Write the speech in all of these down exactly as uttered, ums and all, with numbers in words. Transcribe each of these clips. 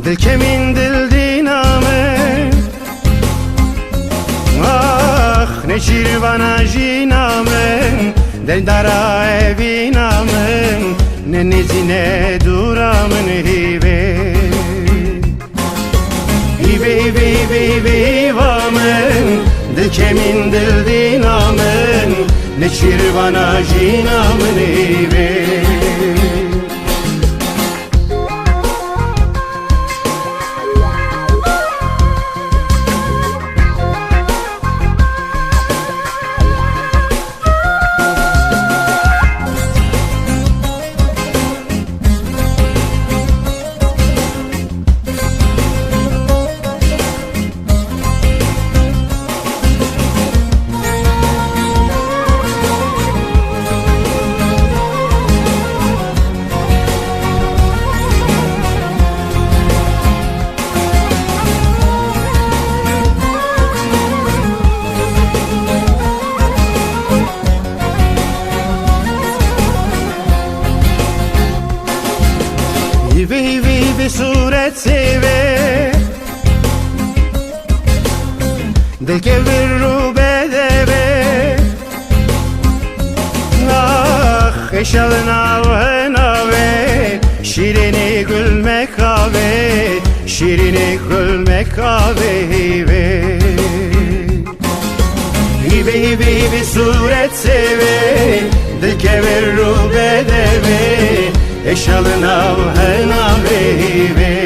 Dilkemîn dildîna min, ax, ne şîrvana jîna min, dildara evîna min, ne nêzî ne dûra min hîvê. Hîvê, hîvê, hîvê, hîvê, hîva min, dilkemîn dildîna min, ne şîrvana jîna min hîvê. Hîvê, hîvê, hîvê sûret sêvê. Dilkevir rû bedevê. Ax, eşalin av henavê. Şîrînî gul mekavê. Şîrînî gul mekavê hîvê. Hîvê, hîvê, hîvê sûret sêvê, dilkevir rû bedevê, eşalin av henavê hîvê.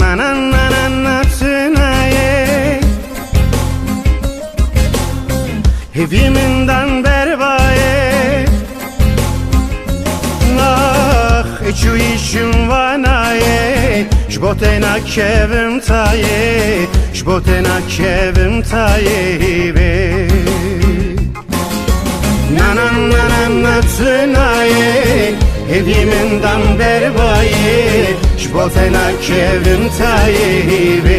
Na, na, na, na, na, tu nayê. Hêvî min dan berbayê. Ax, çûyî şim vanayê. Ji bo te nakevim tayê. Ji bo te nakevim tayê hîvê. Na, na, na, na, na, tu nayê, hêvî min dan berbayê, ji bo te nakevim tayê hîvê.